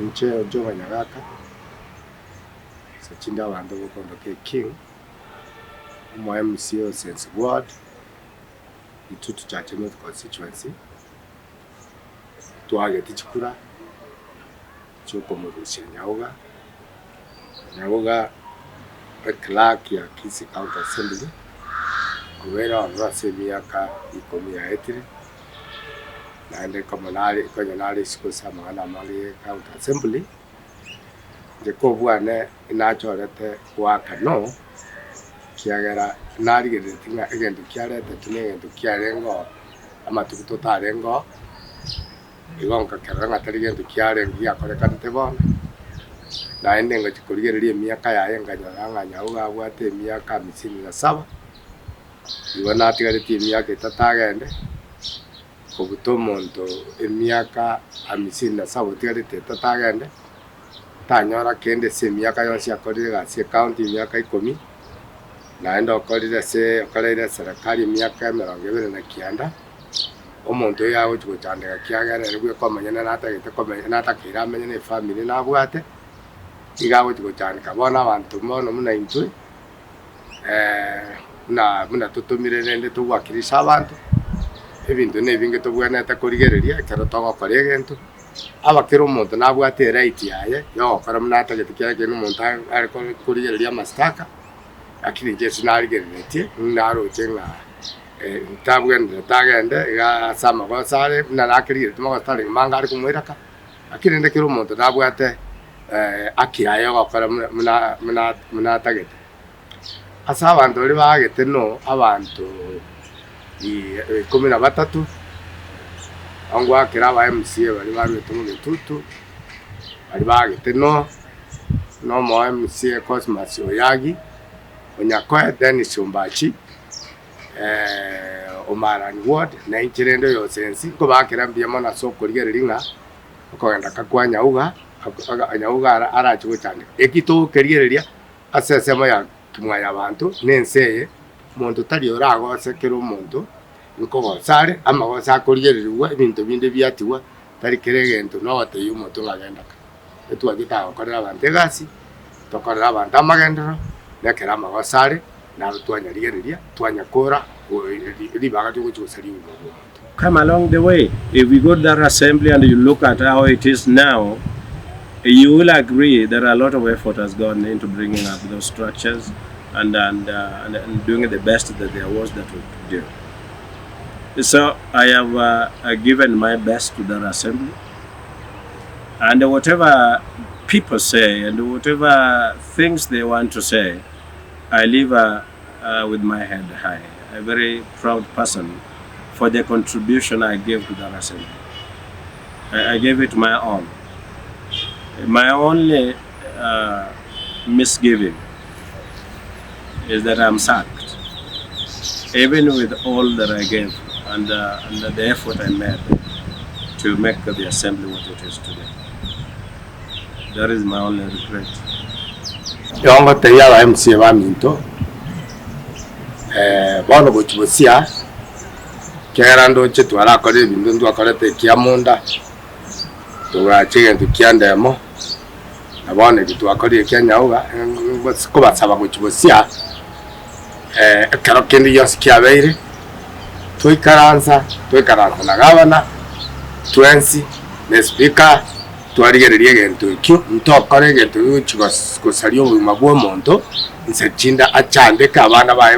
Inche Onchonga Nyagaka, ase chinde abanto bokondoka Eking, omo MCA o Sensi Ward, Itutu Chache North Constituency, twageti chikura chiokomorusia Nyauga, Nyauga eclerk ya Kisii County Assembly, obeire ororo ase emiaka ikomi yaetire. Naende komo nare konya nare isiko ase amang'ana amange ye county assembly, inche kobwane nachorete goaka no, ekiagera narigereretie ng'a egento kiaretetwe na egento kiarenge oo, amatuko totarenge oo, igo nkakerora ng'a tari gento kiarenge giakorekanete bono, naende ngochia korigereria emiaka yaye nkanyora ng'a nyauga abwate emiaka hamsini na saba. Igo natigaretie emiaka etato agende, kobuta omonto emiaka hamisini na saba otigarete etato agende, tanyora kende ase emiaka yonsi akorire egasi ecounty emiaka ikomi, naende okorire ase okoreire eserekari emiaka emerongo ebere na kianda, omonto oyo agochi gochandeka ekiagera ere bweka omonyene natagete komenya natakeire amenye na efamiri nabwate, iga agochi gochandeka. Bono abanto bono buna intwe. buna buna totomire rende togwakirisha abanto, ebinto na ebinge tobwenerete korigereria ekero togokora egento, aba kera omonto nabwate eright yaye ya ogokora buna atagete ekiagera ekero omonto are korigereria amasitaka, lakini inche ase narigereretie naroche ng'a ntabwenerete agende iga ase amagoso are buna nakerigeretie magoso tarenge mange are komoiraka, lakini rende kera omonto nabwate haki yaye ya ogokora buna buna buna atagete. Ase abanto baria baagete no abanto ikomi na batato, ngoakera aba MCA baria baruete Bogetutu, baria baagete no, na omo MCA Cosmas Oyagi, Onyakoe Dennis Ombachi, Omarani Ward, na inche rende oyo Osensi, nkobaakera mbuya mono ase okorigereria ng'a okogenda kwa Nyauga, Nyauga arache gochandeka. Eki togokerigereria Ase ensemo ya kimwanyabanto na ense eye, monto tari oragose kera omonto nkogosa are, amagoso akorigererigwa, ebinto binde biatigwa, tari kera egento nogotebia omonto ng'a genda ka. Etwachete agokorera abanto egasi, tokorere abanto amagenderero, na ekero amagoso are, naro twanyarigereria, twanyakora ribaga riogochia gosaria obogima bw'omonto. Come along the way, if you go to that assembly and you look at how it is now, you will agree that a lot of effort has gone into bringing up those structures and, and, uh, and, and doing the best that there was that we could do. So I have uh, uh, given my best to that assembly. And whatever people say and whatever things they want to say, I leave uh, uh, with my head high. A very proud person for the contribution I gave to that assembly. I, I gave it my all. My only uh, misgiving is that I'm sacked. Even with all that I gave and, uh, and the effort I made to make the assembly what it is today. That is my only regret. Igo ngotebia aba MCA baminto, bono gochia bosia, ekiagera ndoche twarakorire ebinto ntwakorete ekiamonda, togacha egento kia ndemo, na bono eki twakorire ekia nyauga, kobasaba gochia bosia, ekero kende gionsi kiabeire, twaikaransa, twaikaransa na gavana, twensi, na espika. Twarigereria egento ekio, ntokore egento gegochia gosaria obogima bw'omonto, inse chinde achandeke abana baye.